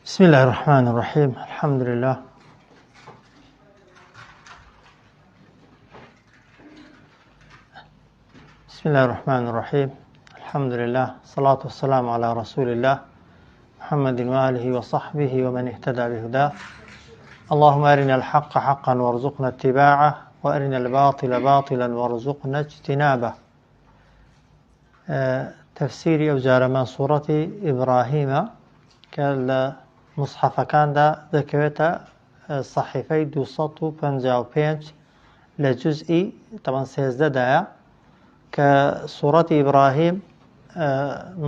بسم الله الرحمن الرحيم الحمد لله بسم الله الرحمن الرحيم الحمد لله الصلاة والسلام على رسول الله محمد وآله وصحبه ومن اهتدى بهداه اللهم أرنا الحق حقا وارزقنا اتباعه وأرنا الباطل باطلا وارزقنا اجتنابه تەفسیری ئەو جارەمان سوڕەتی ئیبراهیمە کە لە مصحەفەکاندا دەکەوێتە سەحیفەی 255 لە جزئی تەوان سێزدەدایە کە سوڕەتی ئیبراهیم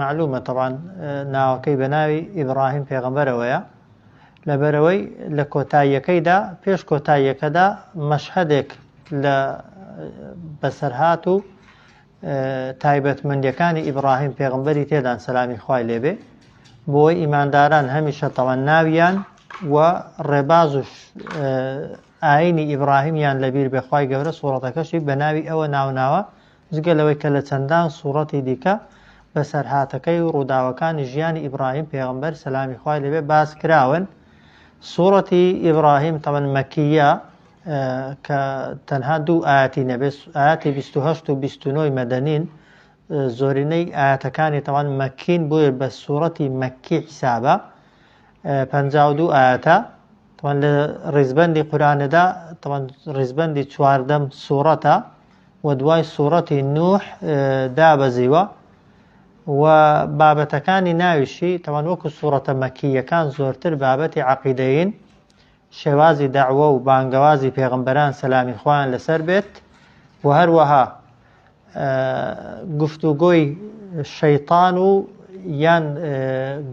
معلومە تەوان ناوەکەی بە ناوی ئیبراهیم پێغەمبەرەوەیە لەبەرەوەی لە کۆتاییەکەیدا پێش کۆتاییەکەدا مەشهدێک لە بەسەرهات و تایبەتمەندیەکانی ئیبڕاهیم پێغەمبەری تێدان سەلامی خوای لێبێ بۆی ئیمانداران هەمیشە تەوان ناویان و ڕێباز و ئاینی ئیبراهیمیان لەبیر بێ خوای گەورە سوڕەتەکەشی بە ناوی ئەوە ناوناوە جگە لەوەی کە لە چەندان سوڕەتی دیکە بەسەرهاتەکەی و ڕووداوەکانی ژیانی ئیبراهیم پێغەمبەر سەلامی خوای لێبێ باس کراون سوڕەتی ئیبراهیم تەمەن مەکیە کە تەنها دوو ئاەتی نەبێت ئاەتی 28 و 29 مەدەنین زۆرینەی ئاەتەکانی تەوان مەکین بۆیە بە سوورەتی مەکی حیسابە 52 ئاەتە تەوان لە ڕیزبندی قورانەدا تەوان ڕیزبندی چواردەم سوورەتە و دوای سوورەتی نوح دابەزیوە و بابەتەکانی ناویشی تەوان وەکو سوورەتە مەکییەکان زۆرتر بابەتی عقیدەین شێوازی دەعوە و بانگەوازی پێغەمبەران سەلامی خوایان لەسەر بێت و هەروەها گفتوگۆی شەیتان و یان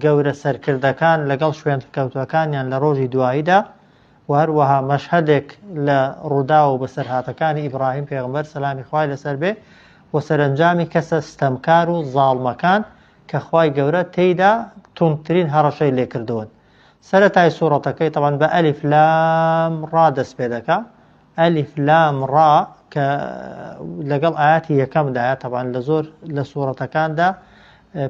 گەورە سەرکردەکان لەگەڵ شوێنکەوتوەکانیان لە ڕۆژی دواییدا و هەروەها مەشهدێک لە ڕووداو و بەسەرهاتەکانی ئیبراهیم پێغمبەر سەلامی خوای لەسەر بێ و سەرەنجامی کەسە ستەمکار و زاڵمەکان کە خوای گەورە تێیدا توندترین هەڕەشەی لێکردوون. سەرەتای سوڕەتەکەی تەبعەن بە ئەلیف لام ڕا دەست پێ دەکا ئەلیف لام ڕا کە لەگەڵ ئاەتی یەکەمدایە تەبعەن لە زۆر لە سوڕەتەکاندا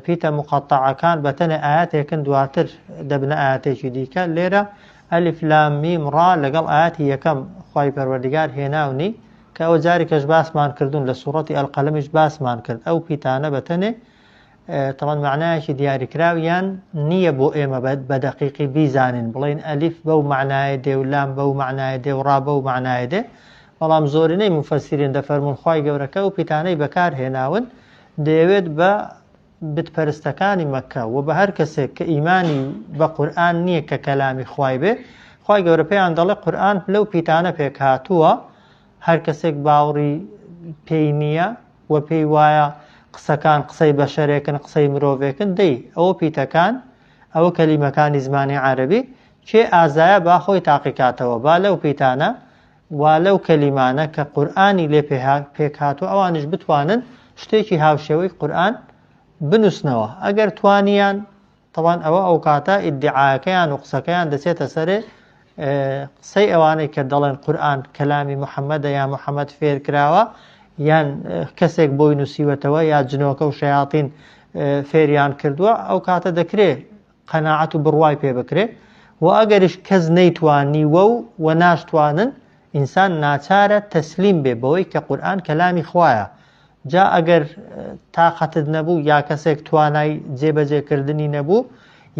پیتە مقەتەعەکان بە تەنێ ئاەتێکن دواتر دەبنە ئاەتێکی دیکە لێرە ئەلیف لام میم ڕا لەگەڵ ئاەتی یەکەم خوای پەروەردگار هێناونی کە ئەو جاری کەش باسمان کردوون لە سوڕەتی ئەلقەلەمیش باسمان کرد ئەو پیتانە بە تەنێ تەبعەن مەعنایەکی دیاریکراویان نییە بۆ ئێمە بە دەقیقی بیزانین بڵێین ئەلیف بەو مەعنایە دێ و لام بەو مەعنایە دێ و ڕا بەو مەعنایە دێ بەڵام زۆرینەی موفەسیرین دەفەرموون خوای گەورە کە ئەو پیتانەی بەکار هێناون دەیەوێت بە بتپەرستەکانی مەککە و بە هەر کەسێک کە ئیمانی بە قورئان نییە کە کەلامی خوای بێ خوای گەورە پێیان دەڵێ قورئان لەو پیتانە پێکهاتووە هەر کەسێک باوڕی پێی نییە و پێی وایە قسەکان قسەی بەشەرێکن قسەی مرۆڤێکن دەی ئەوە پیتەکان ئەوە کەلیمەکانی زمانی عەرەبی کێ ئازایە با خۆی تاقیکاتەوە با لەو پیتانە و لەو کەلیمانە کە قورئانی لێ پێکهاتووە ئەوانیش بتوانن شتێکی هاوشێوەی قورئان بنووسنەوە ئەگەر توانیان تەبعەن ئەوە ئەوکاتە ئیدعاکەیان و قسەکەیان دەچێتە سەرێ قسەی ئەوانەی کە دەڵێن قورئان کەلامی محەممەدە یا محەممەد فێر کراوە یان کەسێک بۆی نووسیوەتەوە یا جنۆکە و شەیاتین فێریان کردووە ئەو کاتە دەکرێ قەناعەت و بڕوای پێ بکرێ و ئەگەریش کەس نەیتوانیوە و و ناشتوانن ئینسان ناچارە تەسلیم بێ بەوەی کە قورئان کەلامی خوایە جا ئەگەر تاقەتت نەبوو یا کەسێک توانای جێبەجێکردنی نەبوو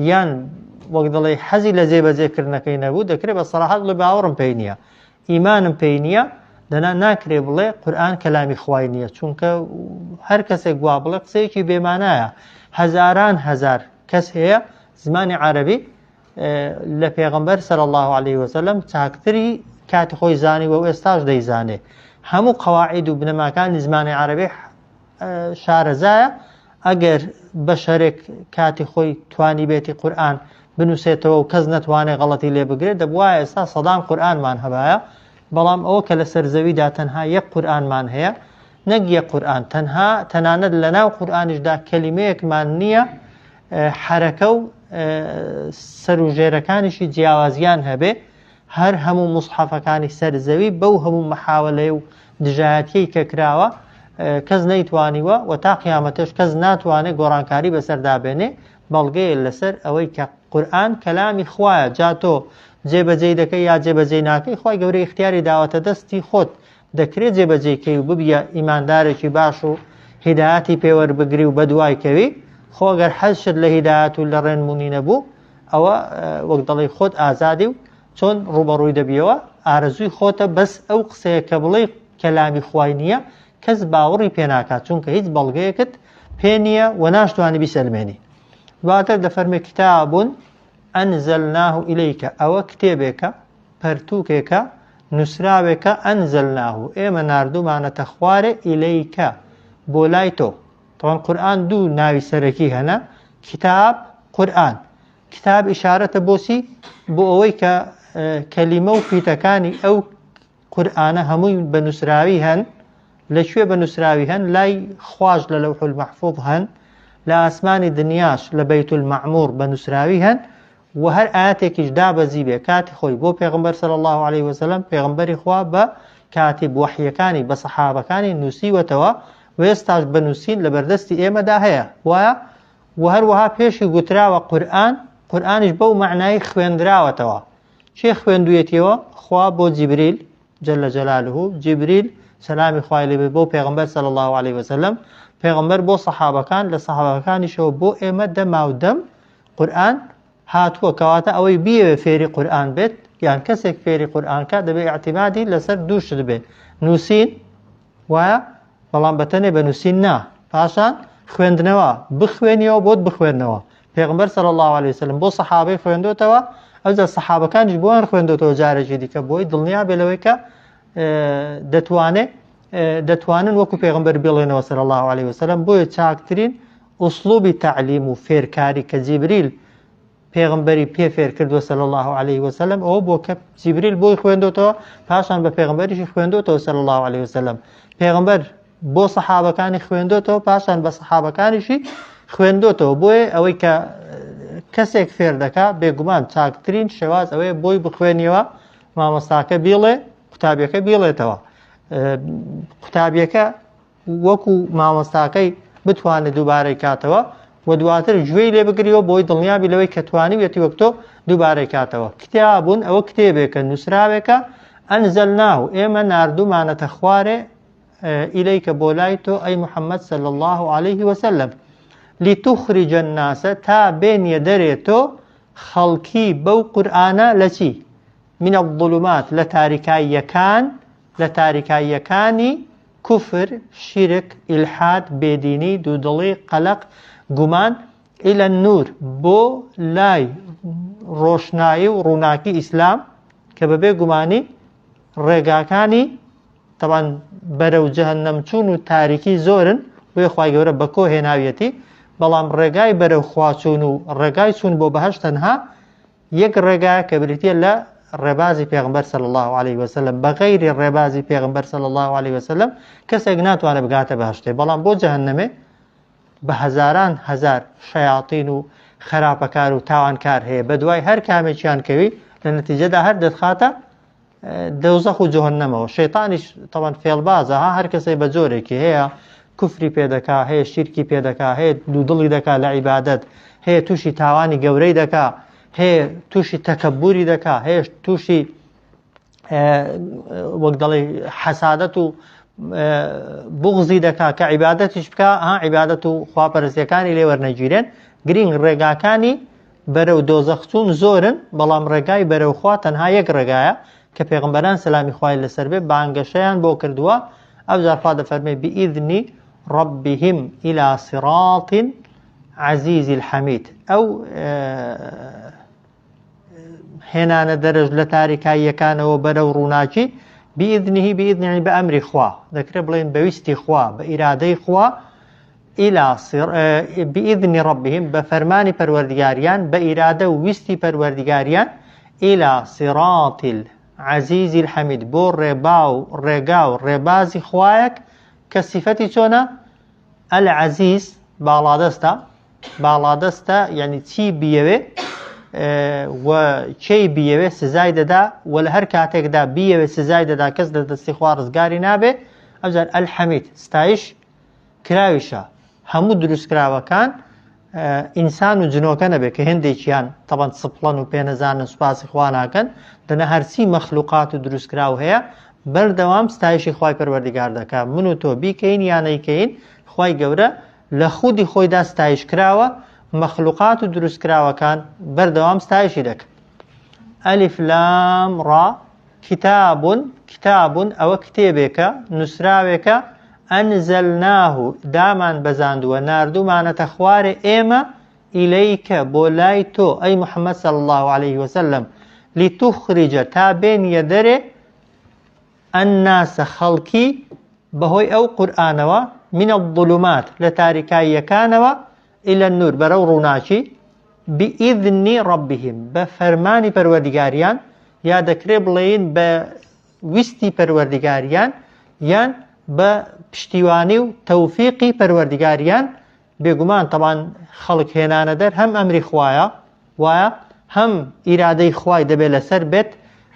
یان وەک دەڵێ حەزی لە جێبەجێکردنەکەی نەبوو دەکرێت بە سەراحەت بڵێ باوەڕم پێی نییە ئیمانم پێی نییە دەنا ناکرێ بڵێ قورئان کەلامی خوای نییە چونکە هەر کەسێک وا بڵێ قسەیەکی بێمانایە هەزاران هەزار کەس هەیە زمانی عەرەبی لە پێغەمبەر صلی اللە علیه وسلم چاکتری کاتی خۆی زانیوە و ئێستاش دەیزانێ هەموو قەواعید و بنەماکانی زمانی عەرەبی شارەزایە ئەگەر بەشەرێک کاتی خۆی توانی بێتی قورئان بنووسێتەوە و کەس نەتوانێت غەڵەتی لێ بگرێت دەبواە ئێستا سەدان قورئانمان هەبایە بەڵام ئەوە کە لەسەر زەویدا تەنها یەک قورئانمان هەیە نەک یەک قورئان تەنها تەنانەت لەناو قورئانیشدا کەلیمەیەکمان نییە حەرەکە و سەروژێرەکانیشی جیاوازیان هەبێ هەر هەموو موسحەفەکانی سەر زەوی بەو هەموو مەحاوەلەی و دژایەتیەی کە کراوە کەس نەیتوانیوە و تا قیامەتش کەس ناتوانێت گۆڕانکاری بەسەردا بێنێ بەڵگەیە لەسەر ئەوەی کە قورئان کەلامی خوایە جا تۆ جێبەجێی دەکەی یا جێبەجێی ناکەی خوای گەورە ئیختیاری داوەتە دەستی خۆت دەکرێت جێبەجێی کەی و ببیە ئیماندارێکی باش و هیدایەتی پێوەربگری و بەدوای کەوی خۆ گەر حەزشت لە هیدایەت و لە ڕێنمونی نەبوو ئەوە وەک دەڵێی خۆت ئازادی و چۆن ڕووبەڕووی دەبیەوە ئارەزووی خۆتە بەس ئەو قسەیە کە بڵێی کەلامی خوای نییە کەس باوەڕی پێ ناکات چونکە هیچ بەڵگەیەکت پێ نییە و ناشتوانی بیسەلمێنی دواتر دەفەرمێ کتاب أنزلناه إليك ئەوە کتێبێکە پەرتووکێکە نووسراوێکە أنزلناه ئێمە ناردومانەتە خوارێ إليك بۆ لای تۆ تەوان قورئان دوو ناوی سەرەکی هەنە کتاب قورئان کتاب ئیشارەتە بۆچی بۆ ئەوەی کە کەلیمە و پیتەکانی ئەو قورئانە هەمووی بە نووسراوی هەن لە کوێ بە نووسراوی هەن لای خواش لە لەوح المحفوظ هەن لە ئاسمانی دنیاش لە بەیت المعمور بە نووسراوی هەن و هەر ئاەتێکیش دابەزی بێ کاتی خۆی بۆ پێغمبەر صلی الله عليه وسلم پێغمبەری خوا بە کاتیب وەحیەکانی بە سەحابەکانی نووسیوەتەوە و ئێستاش بە نووسین لە بەردەستی ئێمەدا هەیە وایە و هەروەها پێشی گوتراوە قورئان قورئانیش بەو مەعنای خوێندراوەتەوە کێ خوێندویەتیەوە؟ خوا بۆ جیبریل جل جلاله جیبریل سەلامی خوای لێ بێت بۆ پێغەمبەر صلی الله علیه وسلم پێغەمبەر بۆ سەحابەکان لە سەحابەکانیشەوە بۆ ئێمە دەما و دەم قورئان هاتووە کەواتە ئەوەی بیەوێ فێری قورئان بێت یان کەسێک فێری قورئان کا دەبێ ئیعتیمادی لەسەر دوو شت بێت نووسین وایە بەڵام بەتەنێ بە نووسین نا پاشان خوێندنەوە بخوێنیەوە بۆت بخوێندنەوە پێغمبەر صلی الله علیه وسلم بۆ سەحابەی خوێندۆتەوە ئەوجا سەحابەکانیش بۆیان خوێندۆتەوە جارێکی دیکە بۆی دڵنیا بێ لەوەی کە دەتوانێت دەتوانن وەکو پێغمبەر بڵێنەوە صلی الله علیه وسلم بۆیە چاکترین ئوسلوبی تەعلیم و فێرکاری کە جیبریل پێغەمبەری پێ فێر کردووە صلی اللە علیه وسلم ئەوە بۆ کە جیبریل بۆی خوێندۆتەوە پاشان بە پێغەمبەریشی خوێندۆتەوە صلی اللە علیه وسلم پێغەمبەر بۆ سەحابەکانی خوێندۆتەوە پاشان بە سەحابەکانیشی خوێندۆتەوە بۆیە ئەوەی کە کەسێک فێر دەکا بێگومان چاکترین شێواز ئەوەیە بۆی بخوێنیەوە مامۆستاکە بیڵێ قوتابیەکە بیڵێتەوە قوتابیەکە وەکو مامۆستاکەی بتوانێت دووبارەی کاتەوە و دواتر گوێی لێ بگریەوە بۆی دڵنیابی لەوەی کە توانیویەتی وەک تۆ دووبارەی کاتەوە کتابون ئەوە کتێبێکە نووسراوێکە ئەنزلناه ئێمە ناردومانەتە خوارێ ئیلەیکە بۆ لای تۆ ئەی محەممەد صلی الله عليه وسلم لتخرج الناس تا بێنیە دەرێ تۆ خەڵکی بەو قورئانە لە چی من الظلمات لە تاریکاییەکان لە تاریکاییەکانی کوفر، شیرک، ئیلحاد، بێدینی، دوودڵی، قەلەق، گومان، الی النور، بۆ لای ڕۆشنایی و ڕووناکی ئیسلام کە بەبێ گومانی ڕێگاکانی تەبعەن بەرەو جەهەنەم چوون و تاریکی زۆرن بۆیە خوای گەورە بە کۆ هێناویەتی بەڵام ڕێگای بەرەو خوا چوون و ڕێگای چوون بۆ بەهەشت تەنها یەک ڕێگایە کە بریتیە لە ڕێبازی پێغمبەر صلی الله علیه وسلم بە غەیری ڕێبازی پێغمبەر صلی الله علیه وسلم کەسێک ناتوانێت بگاتە بەهەشتێ بەڵام بۆ جەهەنەمێ بە هەزاران هەزار شەیاطین و خراپەکار و تاوانکار هەیە بە دوای هەر کامێکیان کەوی لە نەتیجەدا هەر دەتخاتە دۆزەخ و جەهەنەمەوە شەیتانیش تەوان فێڵبازە ها هەر کەسێک بە جۆرێکی هەیە کوفری پێدەکا هەیە شیرکی پێدەکا هەیە دوودڵی دەکا لە عیبادەت هەیە تووشی تاوانی گەورەی دەکا هەیە تووشی تەکەبوری دەکا هەیە تووشی وەک دەڵێ حەسادەت و بغزی دەکا کە عیبادەتیش بکە ها عیبادەت و خواپەرستیەکانی لێ وەرنەگیرێن گرینگ ڕێگاکانی بەرەو دۆزەخ چوون زۆرن، بەڵام ڕێگای بەرەو خوا تەنها یەک ڕێگایە کە پێغەمبەران سەلامی خوای لەسەر بێ بانگەشەیان بۆ کردووە، ئەوجار خوا دەفەرمێ بإذن ربهم إلى صراط العزیز الحمید ئەو هێنانە دەرەج لە تاریکاییەکانەوە بەرەو ڕووناکی بإذنه بإذن یعنی بە ئەمری خوا دەکرێت بڵێن بە ویستی خوا بە ئیرادەی خوا الی صر باذن ربهم بە فەرمانی پەروەردگاریان بە ئیرادە و ویستی پەروەردگاریان الی صراط العزیز الحمید بۆ ڕێبا و ڕێگا و ڕێبازی خوایەک کە سیفەتی چۆنە العزیز باڵادەستە باڵادەستە یعنی چی بیەوێ و کێی بیەوێ سزای دەدا و لە هەر کاتێکدا بیەوێ سزای دەدا کەس لە دەستی خوا ڕزگاری نابێ ئەوجار الحمید ستایش کراویشە هەموو دروستکراوەکان. ئینسان و جنۆکە نەبێت کە هێندێکیان تەبەن سپڵەن و پێنەزانن سوپاسی خوا ناکەن، دەنا هەرچی مەخلوقات و دروستکراو هەیە بەردەوام ستایشی خوای پەروەردگار دەکا، من و تۆ بیکەین یا نەیکەین خوای گەورە لە خودی خۆیدا ستایش کراوە، مەخلوقات و دروستکراوەکان بەردەوام ستایشی دەکەن. ئەلف لام ڕا کتاب کتاب ئەوە کتێبێکە، نووسراوێکە، انزلناه دامان بەزاندووە، ناردوومانەتە خوارێ ئێمە، الیک بۆ لای تۆ ئەی محمد صلی اللە علیه وسلم، لتخرج تا بێنیە دەرێ، الناس خەڵکی، بەهۆی ئەو قورئانەوە، من الظلمات لە تاریکاییەکانەوە، الی النور بەرەو ڕووناکی، بئذن ربهم بە فەرمانی پەروەردگاریان، یا دەکرێ بڵێین بە ویستی پەروەردگاریان، یان بە پشتیوانی و تەوفیقی پەروەردگاریان، بێگومان تەبان خەڵک هێنانە دەر هەم ئەمری خوایە وایە هەم ئیرادەی خوای دەبێت لەسەر بێت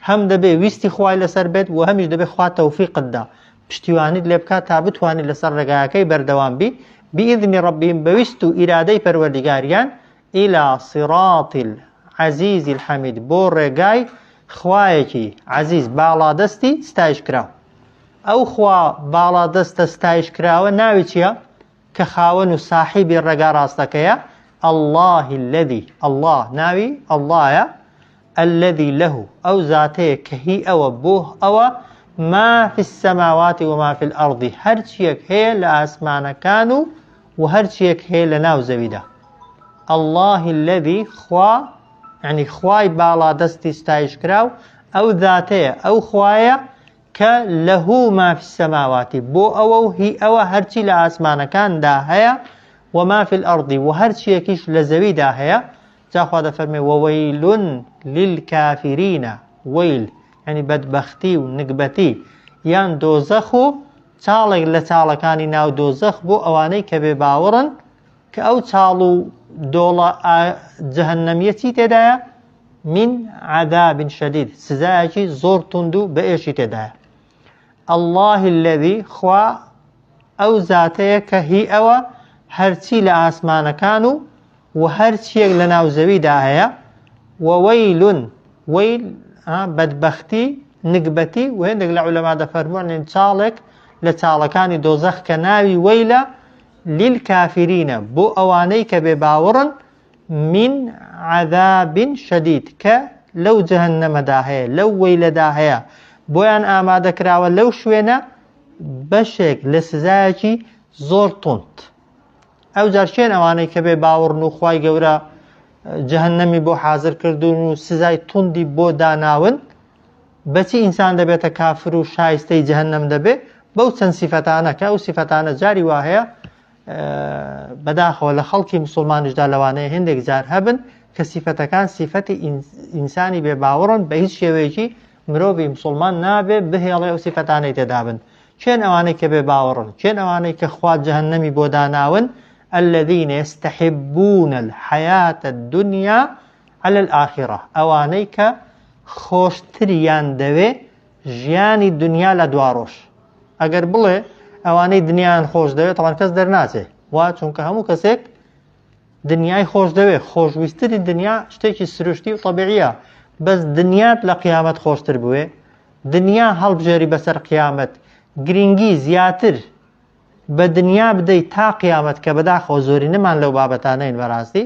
هەم دەبێ ویستی خوای لەسەر بێت و هەمیش دەبێ خوا تەوفیقت دا پشتیوانیت لێ بکات تا بتوانیت لەسەر ڕێگایەکەی بەردەوام بی بئذن ربهم بە ویست و ئیرادەی پەروەردگاریان إلى صراط العزیز الحمید بۆ ڕێگای خوایەکی عەزیز باڵادەستی ستایش کراو ئەو خوا باڵادەستە ستایش کراوە ناوی چییە؟ کە خاوەن و ساحیبی ڕێگا ڕاستەکەیە، اللە الذی، اللە ناوی اللە یە، الذی له ئەو زاتەیە کە هی ئەوە بۆ ئەوە، ما فی السماوات و ما فی الارض هەرچیەک هەیە لە ئاسمانەکان و و هەرچیەک هەیە لە ناو زەویدا. اللە الذی خوا یعنی خوای باڵادەستی ستایشکراو ئەو زاتەیە ئەو خوایە کە لە ما فی السماوات بۆ ئەوە و هی ئەوە هەرچی لە ئاسمانەکاندا هەیە و ما فی الارض و هەرچیەکیش لە زەویدا هەیە جا خوا دەفەرمێ وویل للکافرین ویل یعنی بەدبەختی و نگبەتی یان دۆزەخ و چاڵێک لە چاڵەکانی ناو دۆزەخ بۆ ئەوانەی کە بێ باوەڕن کە ئەو چاڵ و دۆڵە جەهەنەمیە چی تێدایە من عذاب شدید سزایەکی زۆر توند و بەئێشی تێدایە الله الذي خوا ئەو زاتەیە کە هی ئەوە هەرچی لە ئاسمانەکان و و هەرچیەک لە ناو زەویدا هەیە ووەیل وەیل بەدبەختی نگبەتی و هێندێک لە عولەما دەفەرموون چاڵێک لە چاڵەکانی دۆزەخ کە ناوی وەیلە للکافرین بۆ ئەوانەی کە بێ باوەڕن من عذاب شدید کە لەو جەهەنەمەدا هەیە لەو وەیلەدا هەیە بۆیان ئامادە کراوە لەو شوێنە بەشێک لە سزایەکی زۆر توند ئەو جار کێن ئەوانەی کە بێ باوەڕن و خوای گەورە جەهەنەمی بۆ حاضر کردوون و سزای توندی بۆ داناون بەچی ئینسان دەبێتە کافر و شایستەی جەهەنەم دەبێ؟ بەو چەند سیفەتانە کە ئەو سیفەتانە جاری وا هەیە بەداخەوە لە خەڵکی مسلمانیشدا لەوانەیە هێندێک جار هەبن کە سیفەتەکان سیفەتی ئینسانی بێ باوەڕن بە هیچ شێوەیەکی مرۆڤی مسلمان نابێ بهێڵێ ئەو سیفەتانەی تێدابن کێن ئەوانەی کە بێ باوەڕن کێن ئەوانەی کە خوا جەهەنەمی بۆ داناون الذين يستحبون الحياة الدنيا علی الآخرە، ئەوانەی کە خۆشتریان دەوێ ژیانی دنیا لە دواڕۆژ. ئەگەر بڵێ ئەوانەی دنیایان خۆش دەوێ تەوان کەس دەرناچێ وا چونکە هەموو کەسێک دنیای خۆش دەوێ خۆشویستنی دنیا شتێکی سروشتی و طبیعیە بەس دنیات لە قیامەت خۆشتر بوێ دنیا هەڵبژێری بەسەر قیامەت گرنگی زیاتر بە دنیا بدەی تا قیامەت کە بەداخەوە زۆرینەمان لەو بابەتانەین بەڕاستی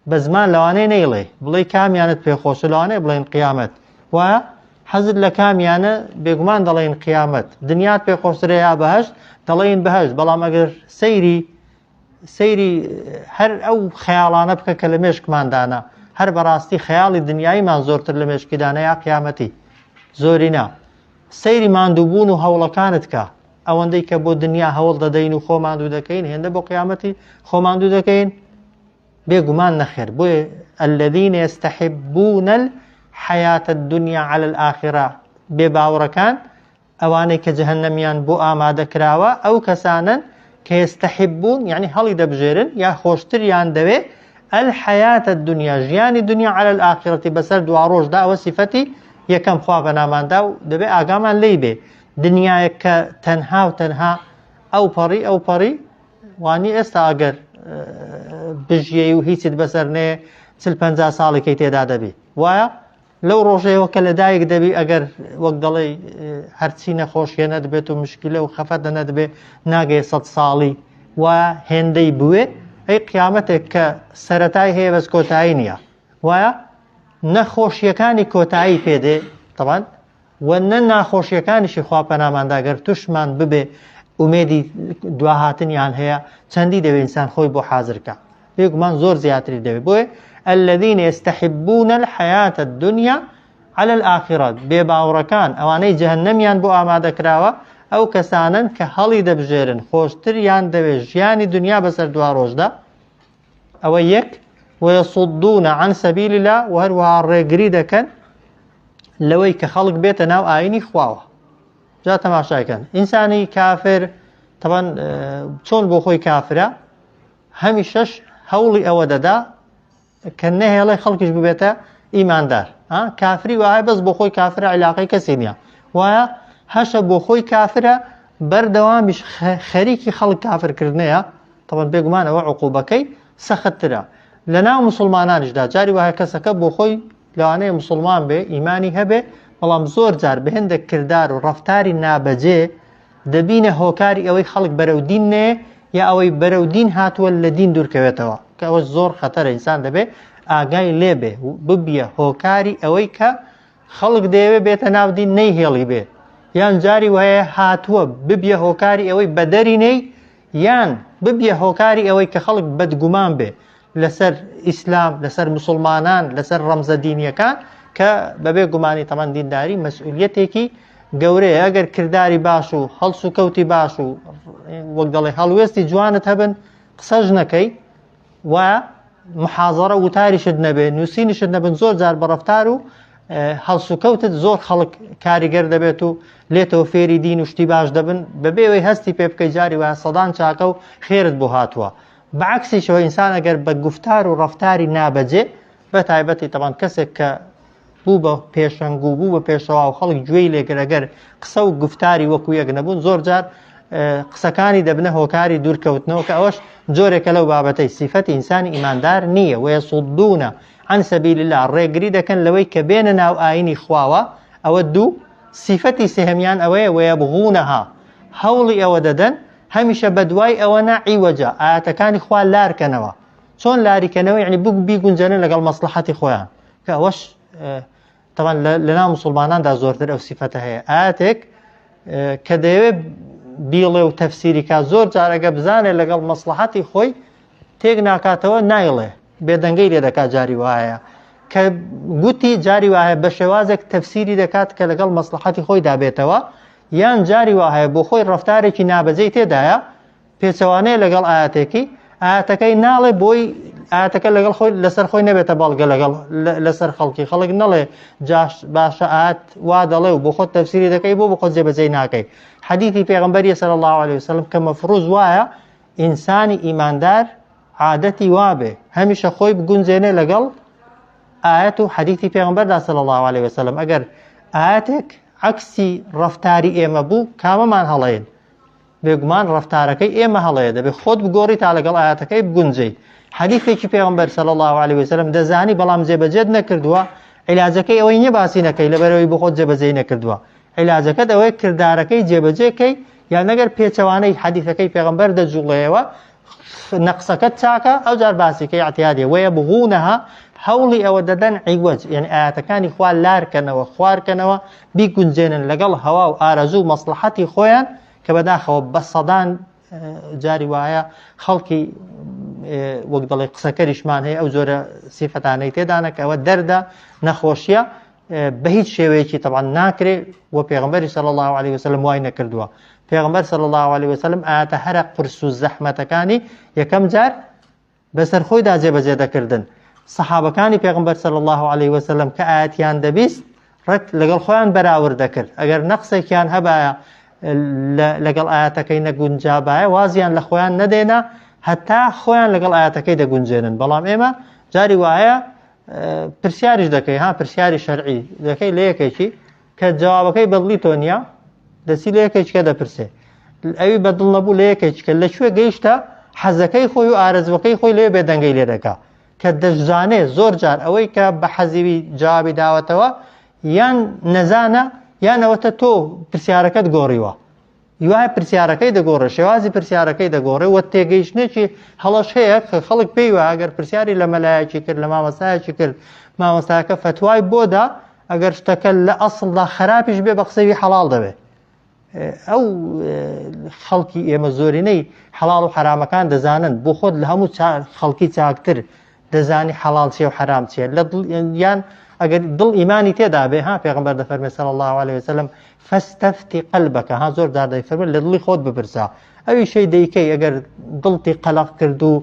بە زمان لەوانەیە نەیڵێ بڵێ کامیانت پێخۆشە لەوانەیە بڵێن قیامەت وایە حەزت لە کامیانە بێگومان دەڵێن قیامەت دنیات پێخۆشترە یا بەهشت دەڵێن بەهشت بەڵام ئەگەر سەیری سەیری هەر ئەو خەیاڵانە بکە کە لە مێشکماندانە هەر بەڕاستی خەیاڵی دنیاییمان زۆرتر لە مێشکیدانە یا قیامەتی زۆرینا سەیری ماندووبوون و هەوڵەکانت کە ئەوەندەی کە بۆ دنیا هەوڵ دەدەین و خۆ ماندوو دەکەین هێندە بۆ قیامەتی خۆ ماندوو دەکەین بێگومان نەخێر بۆیە الذين يستحبون الحياة الدنيا على الآخرة بێ باوەڕەکان ئەوانەی کە جەهەنەمیان بۆ ئامادە کراوە ئەو کەسانن کە يستحبون یعنی هەڵی دەبژێرن یا خۆشتریان دەوێ الحياة الدنيا ژیانی دنیا على الآخرة بەسەر دواڕۆژدا ئەوە سیفەتی یەکەم خوا بەناماندا و دەبێ ئاگامان لێی بێ دنیایەک کە تەنها و تەنها ئەو پەڕی ئەو پەڕی وانی ئێستا ئەگەر بژیەی و هیچت بەسەر نێ چل پ ساڵێکی تێدا دەبی وایە لەو ڕۆژەیەوە کە لەدایک دەبی ئەگەر وەک دەڵێی هەرچی نەخۆشیە نەدبێت و مشکلە و خەفەتە نەدبێ ناگەی سە ساڵی و هێندەی بوێ ئەی قیامەتێک کە سەتای هەیە بەس کۆتایی نییە وایە نەخۆشیەکانی کۆتایی پێدێ تەوان و نە ناخۆشیەکانیشی خوا پەناماندا گەر توشمان ببێ ئومێدی دواهاتنیان هەیە چەندی دەوێ ئینسان خۆی بۆ حازرکە بێگومان زۆر زیاتری دەوێت بۆیە الذين يستحبون الحياة الدنيا على الآخرة بێباوڕەکان ئەوانەی جەهەنەمیان بۆ ئامادە کراوە ئەو کەسانن کە هەڵی دەبژێرن خۆشتریان دەوێت ژیانی دنیا بەسەر دوا ڕۆژدا ئەوە یەک ويصدون عن سبيل الله و هەروەها ڕێگری دەکەن لەوەی کە خەڵک بێتە ناو ئاینی خواوە جا تەماشاکەن ئینسانی کافر تەبەن چۆن بۆ خۆی کافرە هەمیشەش هەوڵی ئەوە دەدا کە نەهێڵێ خەڵکیش ببێتە ئیماندار کافری وایە بەس بۆ خۆی کافرە عیلاقەی کەسی نییە وایە هەشە بۆ خۆی کافرە بەردەوامیش خەریکی خەڵک کافرکردنەیە تەوان بێگومانەوە عقوبەکەی سەختترە لە ناو مسلمانانیشدا جاری وایە کەسەکە بۆ خۆی لەوانەیە مسلمان بێ ئیمانی هەبێ بەڵام زۆر جار بە هێندێک کردار و ڕفتاری نابەجێ دەبینە هۆکاری ئەوەی خەڵک بەرەو دین نێ یا ئەوەی بەرەو دین هاتووە لە دین دوورکەوێتەوە کە ئەوە زۆر خەتەرە ئینسان دەبێ ئاگای لێبێ و ببیە هۆکاری ئەوەی کە خەڵک دەیەوێ بێتە ناو دین نەیهێڵی بێ یان جاری وایە هاتووە ببیە هۆکاری ئەوەی بەدەری نەی یان ببیە هۆکاری ئەوەی کە خەڵک بەدگومان بێ لەسەر ئیسلام لەسەر مسلمانان لەسەر ڕەمزە دینیەکان کە بەبێ گومانی تەمان دینداری مەسئولیەتێکی گەورەیە ئەگەر کرداری باش و هەڵس و کەوتی باش و وەک دەڵێ هەڵوێستی جوانت هەبن قسەش نەکەی و محازەرە وتاریشت نەبێ نووسینیشت نەبن زۆر جار بە ڕفتار و هەڵسوکەوتت زۆر خەڵک کاریگەر دەبێت و لێتەوە فێری دین و شتی باش دەبن بەبێ ئەوەی هەستی پێ بکەی جاری وایە سەدان چاکە و خێرت بۆ هاتووە بەعکسیشەوە ئینسان ئەگەر بە گفتار و ڕفتاری نابەجێ بە تایبەتی تەبان کەسێک کە بوو بە پێشەنگ و بوو بە پێشەوا و خەڵک گوێی لێگر ئەگەر قسە و گفتاری وەکو یەک نەبوون زۆر جار قسەکانی دەبنە هۆکاری دوورکەوتنەوە کە ئەوەش جۆرێکە لەو بابەتەی سیفەتی ئینسانی ئیماندار نییە ويصدون عن سبيل الله ڕێگری دەکەن لەوەی کە بێنە ناو ئاینی خواوە ئەوە دوو سیفەتی سێهەمیان ئەوەیە ويبغونها هەوڵی ئەوە دەدەن هەمیشە بەدوای ئەوە نا عیوەجە ئاەتەکانی خوا لارکەنەوە چۆن لاریکەنەوە یعنی بوو بیگونجێنن لەگەڵ مەسلحەتی خۆیان کە ئەوەش تەوان لەناو مسلماناندا زۆرتر ئەو سیفەتە هەیە ئاەتێک کە دەیەوێت بیڵێ و تەفسیری کا زۆر جارەگە بزانێت لەگەڵ مەسلحەتی خۆی تێک ناکاتەوە نایڵێ بێدەنگەی لێ دەکات جاری وایە کە گوتی جاری وایە بە شێوازێک تەفسیری دەکات کە لەگەڵ مەسلحەتی خۆی دابێتەوە یان جاری وایە بۆ خۆی ڕفتارێکی نابەجێی تێدایە پێچەوانەیە لەگەڵ ئاەتێکی ئاەتەکەی ناڵێ بۆی ئاەتەکە لەگەڵ خۆی لەسەر خۆی نەبێتە بەڵگە لەگەڵ لەسەر خەڵکی خەڵک نەڵێ جاش باشە ئات وا دەڵێ و بۆ خۆت تەفسیری دەکەی بۆ بۆ خۆت جێبەجێی ناکەی حەدیثی پێغەمبەری صلی الله علیه وسلم کە مەفروض وایە ئینسانی ئیماندار عادەتی وابێ هەمیشە خۆی بگونجێنێ لەگەڵ ئاەت و حەدیثی پێغەمبەردا صلی الله علیه وسلم ئەگەر ئاەتێک عەکسی ڕەفتاری ئێمە بوو کامەمان هەڵەیەن بێگومان ڕەفتارەکەی ئێمە هەڵەیە دەبێت خۆت بگۆڕی تا لەگەڵ ئاەتەکەی بگونجێی حەدیثێکی پێغەمبەر صلی الله علیه وسلم دەزانی بەڵام جێبەجێت نەکردووە عیلاجەکەی ئەوەی نییە باسی نەکەی لەبەرەوەی بۆ خۆت جێبەجێی نەکردووە عیلاجەکەت ئەوەیە کردارەکەی جێبەجێکەی یان نەگەر پێچەوانەی حەدیثەکەی پێغەمبەر دەجوڵێەوە نەقسەکەت چاکە ئەو جار باسیکەی اعتیادێ وەیە بغونەها هەوڵی ئەوە دەدەن عیوەج یعنی ئاەتەکانی خوا لارکەنەوە خوارکەنەوە بیگونجێنن لەگەڵ هەوا و ئارەزوو و مەسڵەحەتی خۆیان کە بەداخەوە بە سەدان جاری وایە خەڵکی وەک دەڵێ قسەکەریشمان هەیە ئەو جۆرە سیفەتانەی تێدانە کە ئەوە دەردە نەخۆشیە بە هیچ شێوەیەکی تەبان ناکرێ و پێغمبەری صلی الله عليه وسلم وای نەکردووە پێغمبەر صلی الله عليه وسلم ئاەتە هەرە قورس و زەحمەتەکانی یەکەم جار بەسەر خۆیدا جێبەجێ دەکردن. سەحابەکانی پێغەمبەر صلی اللە علیه وسلم کە ئایەتیان دەبیست ڕێک لەگەڵ خۆیان بەراورد دەکرد ئەگەر نەقسێکیان هەبایە لەگەڵ ئاەتەکەی نەگونجابایە وازیان لە خۆیان نەدێنا هەتا خۆیان لەگەڵ ئاەتەکەی دەگونجێنن بەڵام ئێمە جاری وایە پرسیاریش دەکەی ها پرسیاری شەرعی دەکەی لە یەکێکی کە جوابەکەی بەدڵی تۆ نییە دەچی لە یەکێکە دەپرسێ ئەوی بەدڵ نەبوو لە یەکێکە لە کوێ گەیشتە حەزەکەی خۆی و ئارەزوەکەی خۆی لێ بێدەنگەی لێ دەکا کە دەشزانێ زۆر جار ئەوەی کە بە حەزیوی جوابی داوەتەوە یان نەزانە یان ئەوەتە تۆ پرسیارەکەت گۆڕیوە وایە پرسیارەکەی دەگۆڕێ شێوازی پرسیارەکەی دەگۆڕێ و تێگەیشتنێکی هەڵەش هەیە کە خەڵک پێی وایە ئەگەر پرسیاری لە مەلایەکی کرد لە مامۆستایەکی کرد مامۆستاکە فەتوای بۆدا ئەگەر شتەکە لە ئەسڵدا خراپیش بێ بە قسەوی حەڵاڵ دەبێ ئەو خەڵکی ئێمە زۆرینەی حەڵاڵ و حرامەکان دەزانن بۆ خۆت لە هەموو خەڵکی چاکتر دەزانی حەڵاڵ چیە و حەرام چیە لە دڵ یان ئەگەر دڵ ئیمانی تێدا بێ ها پێغمبەر دەفەرمێ صلی الله علیه وسلم فاستفتی قلبك ها زۆر جار دەیفەرمێ لە دڵی خۆت بپرسە ئەوی شەی دەیکەی ئەگەر دڵتی قەلەق کرد و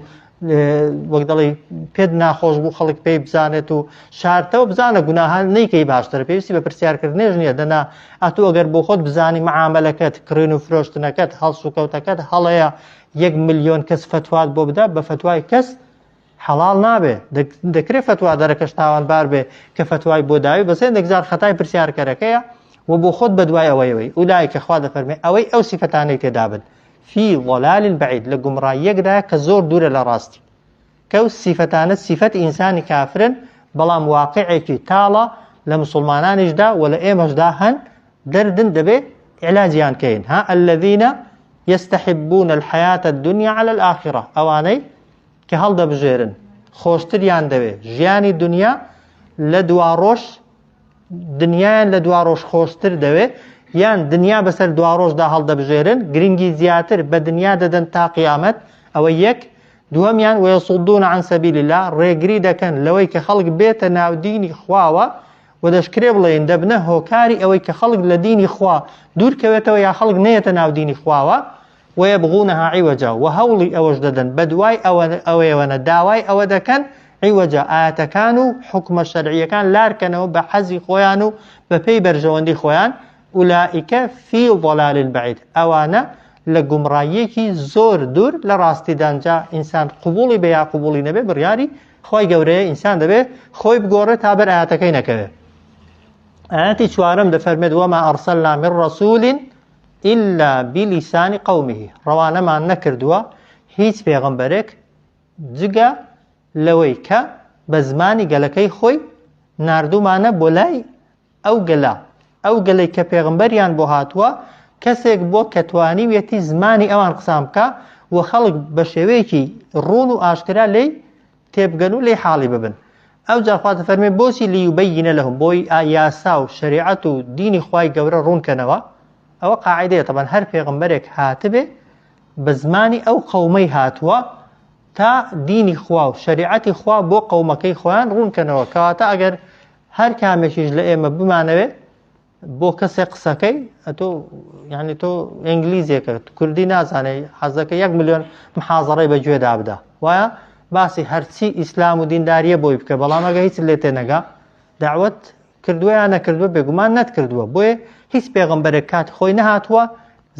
وەک دەڵێ پێت ناخۆش بوو خەڵک پێی بزانێت و شارتەوە بزانە گوناهان نیکەی باشترە پێویستی بە پرسیارکردنێژ نییە دەنا ئەتوو ئەگەر بۆ خۆت بزانی معاملەکەت کڕین و فرۆشتنەکەت هەڵسوکەوتەکەت هەڵەیە یەک ملیۆن کەس فتوات بۆ بدا بە فتوای کەس حەڵاڵ نابێ دەکرێ فەتوا دەرەکەش تاوانبار بێ کە فەتوای بۆ داوی بەس هێندێک جار خەتای پرسیارکەرەکەیە و بۆ خۆت بەدوای ئەوەیەوەی ئولای کە خوا دەفەرمێ ئەوەی ئەو سیفەتانەی تێدا بن فی ضلال بعید لە گومڕاییەکدا کە زۆر دوورە لە ڕاستی کە ئەو سیفەتانە سیفەت ئینسانی کافرن بەڵام واقعێکی تاڵە لە مسلمانانیشدا و لە ئێمەشدا هەن دەردن دەبێ علاجیان کەین ها الذين يستحبون الحياة الدنيا على الآخرة ئەوانەی کە هەڵدەبژێرن خۆشتریان دەوێ ژیانی دنیا لە دواڕۆژ دنیایان لە دواڕۆژ خۆشتر دەوێ یان دنیا بەسەر دواڕۆژدا هەڵدەبژێرن گرنگی زیاتر بە دنیا دەدەن تا قیامەت ئەوە یەک دووەمیان ويصدون عن سبيل الله ڕێگری دەکەن لەوەی کە خەڵک بێتە ناو دینی خواوە و دەشکرێ بڵێن دەبنە هۆکاری ئەوەی کە خەڵک لە دینی خوا دوورکەوێتەوە یا خەڵک نەیەتە ناو دینی خواوە ویبغونها عوجا وە هەوڵی ئەوەش دەدەن بەدوای ئەوەیەوەنە داوای ئەوە دەکەن عوجا ئایەتەکان و حوکمە شەرعیەکان لارکەنەوە بە حەزی خۆیان و بەپێی بەرژەوەندی خۆیان اولئک فی ضلال بعید ئەوانە لە گومڕاییەکی زۆر دوور لە ڕاستیدان جا ئینسان قبوڵی بێ یا قبوڵی نەبێ بڕیاری خوای گەورەیە ئینسان دەبێ خۆی بگۆڕێت تا بەر ئایەتەکەی نەکەوێ ئایەتی چوارەم دەفەرمێت وما ئەرسلنا من رسول الا بلسان قومه ڕەوانەمان نەکردووە هیچ پێغەمبەرێک جگە لەوەی کە بە زمانی گەلەکەی خۆی ناردوومانە بۆ لای ئەو گەلە ئەو گەلەی کە پێغەمبەریان بۆ هاتووە کەسێک بووە کە توانیویەتی زمانی ئەوان قسان بکا و خەڵک بە شێوەیەکی ڕوون و ئاشکرا لێی تێبگەن و لێی حاڵی ببن ئەوجا خوا دەفەرمێ بۆچی لیوبەینە لەهم بۆی یاسا و شەریعەت و دینی خوای گەورە ڕوون کەنەوە ئەوە قاعدەیە تەبەن هەر پێغەمبەرێک هاتبێ بە زمانی ئەو قەومەی هاتووە تا دینی خوا و شەریعەتی خوا بۆ قەومەکەی خۆیان ڕوون کەنەوە کەواتە ئەگەر هەر کامێکیش لە ئێمە بمانەوێ بۆ کەسێک قسەکەی ئەتۆ یعنی تۆ ئینگلیزیەکە کوردی نازانێ حەزەکە یەک ملیۆن محازڕەی بە گوێدا بدا وایە باسی هەرچی ئیسلام و دینداریە بۆی بکە بەڵام ئەگە هیچ لێ تێنەگا داوت کردووە یان نەکردووە بێگومان نەتکردووە بۆیە هیچ پێغەمبەرێک کات خۆی نەهاتووە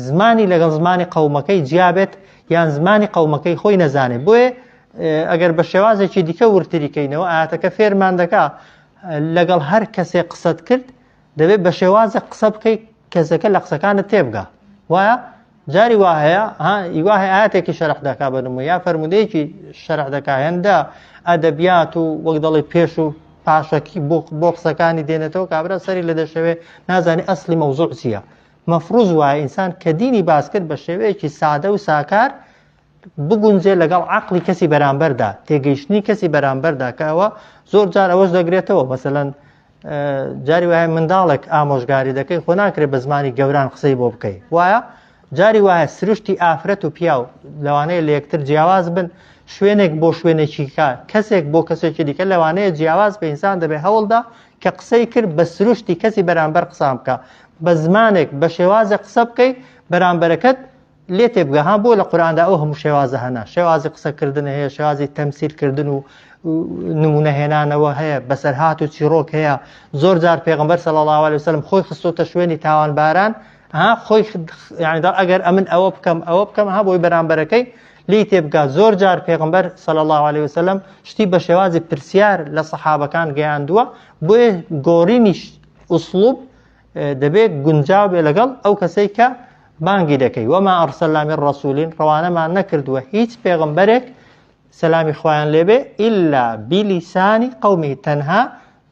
زمانی لەگەڵ زمانی قەومەکەی جیابێت یان زمانی قەومەکەی خۆی نەزانێت بۆیە ئەگەر بە شێوازێکی دیکە ورتریکەینەوە ئاەتەکە فێرمان دەکا لەگەڵ هەر کەسێک قسەت کرد دەبێت بە شێوازێک قسە بکەیت کەسەکە لە قسەکانت تێبگا وایە جاری وا هەیە ها وا هەیە ئاەتێکی شەرح دەکا بە نموو یا فەرمودەیەکی شەرح دەکا هێندە ئەدەبیات و وەک دەڵێ پێش و پاشەکی بۆ بۆ قسەکانی دێنێتەوە کابرا سەری لە دەشەوێ نازانی ئەسلی مەوزوع چییە مەفروز وایە ئینسان کە دینی باس کرد بە شێوەیەکی سادە و ساکار بگونجێ لەگەڵ عەقڵی کەسی بەرامبەردا تێگەیشتنی کەسی بەرامبەردا کە ئەوە زۆر جار ئەوەش دەگرێتەوە مەسەلەن جاری وایە منداڵێک ئامۆژگاری دەکەی خۆ ناکرێت بە زمانی گەوران قسەی بۆ بکەی وایە جاری وایە سروشتی ئافرەت و پیاو لەوانەیە لە یەکتر جیاواز بن شوێنێک بۆ شوێنێکی کە کەسێک بۆ کەسێکی دیکە لەوانەیە جیاواز بە ئینسان دەبێ هەوڵدا کە قسەی کرد بە سروشتی کەسی بەرامبەر قسان بکە بە زمانێک بە شێوازێک قسە بکەی بەرامبەرەکەت لێ تێبگە ها بۆ لە قورئاندا ئەو هەموو شێوازە هەنا شێوازی قسەکردن هەیە شێوازی تەمسیل کردن و نمونە هێنانەوە هەیە بەسەرهات و چیرۆک هەیە زۆر جار پێغمبەر صلی الله علیه وسلم خۆی خستۆتە شوێنی تاوانباران ها خۆی یعنی دەڵ ئەگەر ئەمن ئەوە بکەم ئەوە بکەم ها بۆی بەرامبەرەکەی لی تێبگا زۆر جار پێغمبەر صلی الله علیه وسلم شتی بە شێوازی پرسیار لە سەحابەکان گەیاندووە بۆیە گۆڕینی ئوسلوب دەبێت گونجاو بێ لەگەڵ ئەو کەسەی کە بانگی دەکەی وما أرسلنا من رسول ڕەوانەمان نەکردووە هیچ پێغەمبەرێک سەلامی خوایان لێبێ إلا بلسان قومه تەنها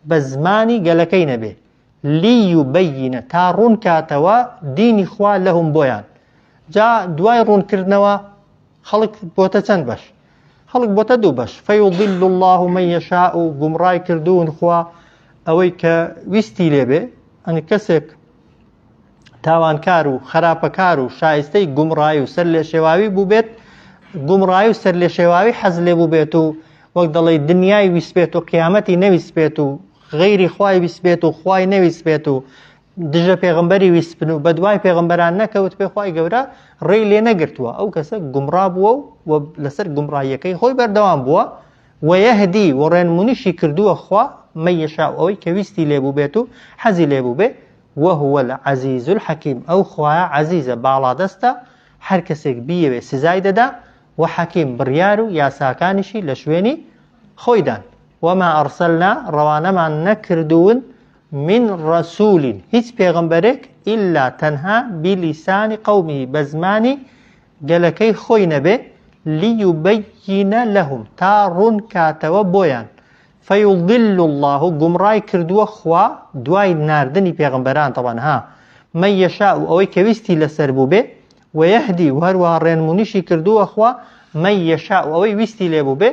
بە زمانی گەلەکەی نەبێ لیبین تا ڕوون کاتەوە دینی خوا لهم بۆیان جا دوای ڕوونکردنەوە خەڵک بۆتە چەند بەش خەڵک بۆتە دوو بەش فیضل الله من یشاء و گومڕای کردوون خوا ئەوەی کە ویستی لێبێ ئەنی کەسێک تاوانکار و خراپەکار و شایستەی گومڕایی و سەر لێشێواوی بووبێت گومڕایی و سەر لێشێواوی حەز لێ بووبێت و وەک دەڵێ دنیای ویستبێت و قیامەتی نەویستبێت و غەیری خوای ویستبێت و خوای نەویستبێت و دژە پێغەمبەری ویستبن و بەدوای پێغەمبەران نەکەوت پێ خوای گەورە ڕێی لێ نەگرتووە ئەو کەسە گومڕا بووە و لەسەر گومڕاییەکەی خۆی بەردەوام بووە ویهدی و ڕێنمونیشی کردووە خوا من یشاء ئەوەی کە ویستی لێ بووبێت و حەزی لێ بووبێ وهو العزیز الحکیم ئەو خوایە عەزیزە باڵادەستە هەر کەسێک بیەوێ سزای دەدا و حەکیم بڕیار و یاساکانیشی لە شوێنی خۆیدان وما أرسلنا ڕەوانەمان نەکردوون من رسول هیچ پێغەمبەرێک إلا تەنها بلسان قومه بە زمانی گەلەکەی خۆی نەبێ لیبین لهم تا ڕوون کاتەوە بۆیان فیضل اللە گومڕای کردووە خوا دوای ناردنی پێغەمبەران تەبعەن ها من یشاء ئەوەی کە ویستی لەسەر بووبێ ویهدی و هەروەها ڕێنمونیشی کردووە خوا من یشاء ئەوەی ویستی لێ بووبێ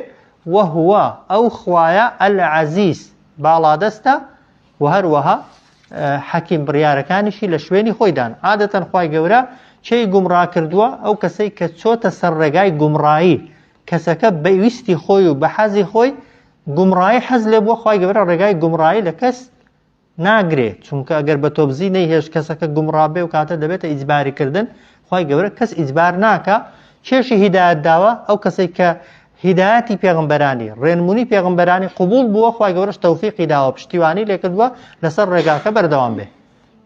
وهو ئەو خوایە العزیز باڵادەستە و هەروەها حەکیم بڕیارەکانیشی لە شوێنی خۆیدان عادەتەن خوای گەورە چێی گومڕا کردووە ئەو کەسەی کە چۆتە سەر ڕێگای گومڕایی کەسەکە بە ویستی خۆی و بە حەزی خۆی گومڕایی حەز لێ بووە خوای گەورە ڕێگای گومڕایی لە کەس ناگرێ چونکە ئەگەر بە تۆبزی نەیهێشت کەسەکە گومڕا بێ و کاتە دەبێتە ئیجباری کردن خوای گەورە کەس ئیجبار ناکا چێشی هیدایەت داوە ئەو کەسەی کە هیدایەتی پێغمبەرانی ڕێنمونی پێغمبەرانی قبول بووە خوای گەورەش تەوفیقی داوە پشتیوانی لێکردووە لەسەر ڕێگاکە بەردەوام بێ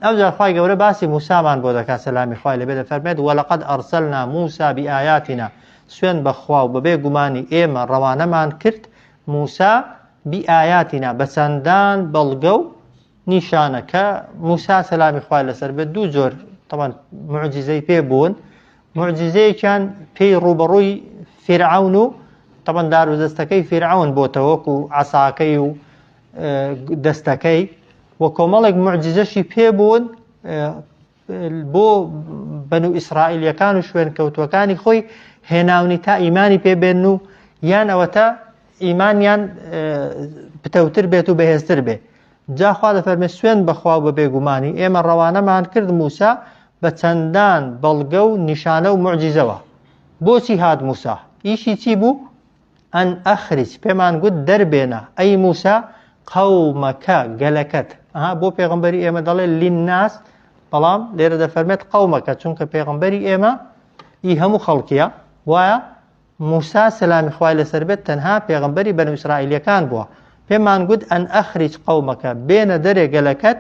ئەوجار خوای گەورە باسی موسامان بۆ دەکات سەلامی خوای لەبێ دەفەرمێت ولقد أرسلنا موسى بآياتنا سوێن بەخوا و بەبێ گومانی ئێمە ڕەوانەمان کرد موسا بآياتنا بە چەندان بەڵگە و نیشانە کە موسا سەلامی خوای لەسەر بێت دوو جۆر طبعا معجزەی پێ بوون معجزەیەکیان پێی ڕووبەڕووی فیرعەون و طبعا دار و دەستەکەی فیرعەون بۆتەوە وەکو عەساکەی و دەستەکەی و کۆمەڵێک معجزەشی پێ بوون بۆ بەنو ئیسرائیلیەکان و شوێن کەوتوەکانی خۆی هێناونی تا ئیمانی پێ بێن و یان ئەوەتا ئیمانیان پتەوتر بێت و بەهێزتر بێ جا خوا دەفەرمێ سوێن بەخوا و بە بێگومانی ئێمە ڕەوانەمان کرد موسا بە چەندان بەڵگە و نیشانە و معجیزەوە بۆچی هات موسا ئیشی چی بوو ئەن ئەخریج پێمان گوت دەربێنە ئەی موسا قەومەکە گەلەکەت ئەها بۆ پێغەمبەری ئێمە دەڵێ لیناس بەڵام لێرە دەفەرمێت قەومەکە چونکە پێغەمبەری ئێمە ئی هەموو خەڵکیە وایە موسا سەلامی خوای لەسەر بێت تەنها پێغەمبەری بەنو ئیسرائیلیەکان بووە پێمان گوت ئەن ئەخریج قەومەکە بێنە دەرێ گەلەکەت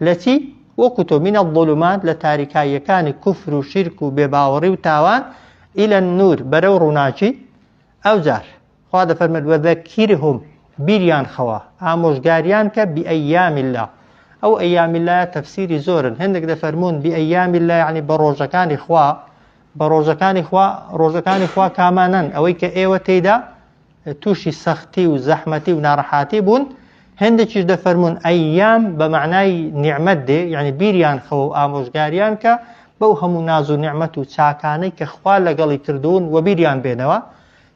لە چی وەکو تۆ من الظلمات لە تاریکاییەکانی کوفر و شیرک و بێباوەڕی و تاوان الى النور بەرەو ڕووناکی ئەوجار خوا دەفەرمێت وذکرهم بیریان خەوە ئامۆژگاریان کە بأیام الله ئەو ئەیام الله تەفسیری زۆرن هەندێک دەفەرموون بأیام الله یعنی بە ڕۆژەکانی خوا بە ڕۆژەکانی خوا ڕۆژەکانی خوا کامانەن ئەوەی کە ئێوە تێیدا تووشی سەختی و زەحمەتی و ناڕەحاتی بوون هەندێکیش دەفەرمونون ئەیام بە معنای نیعممەت دێ یعنی بیریان خەوە و ئامۆژگاریان کە بەو هەموو ناز و نیعممەت و چاکانەی کە خوا لەگەڵی کردوون و بیریان بێنەوە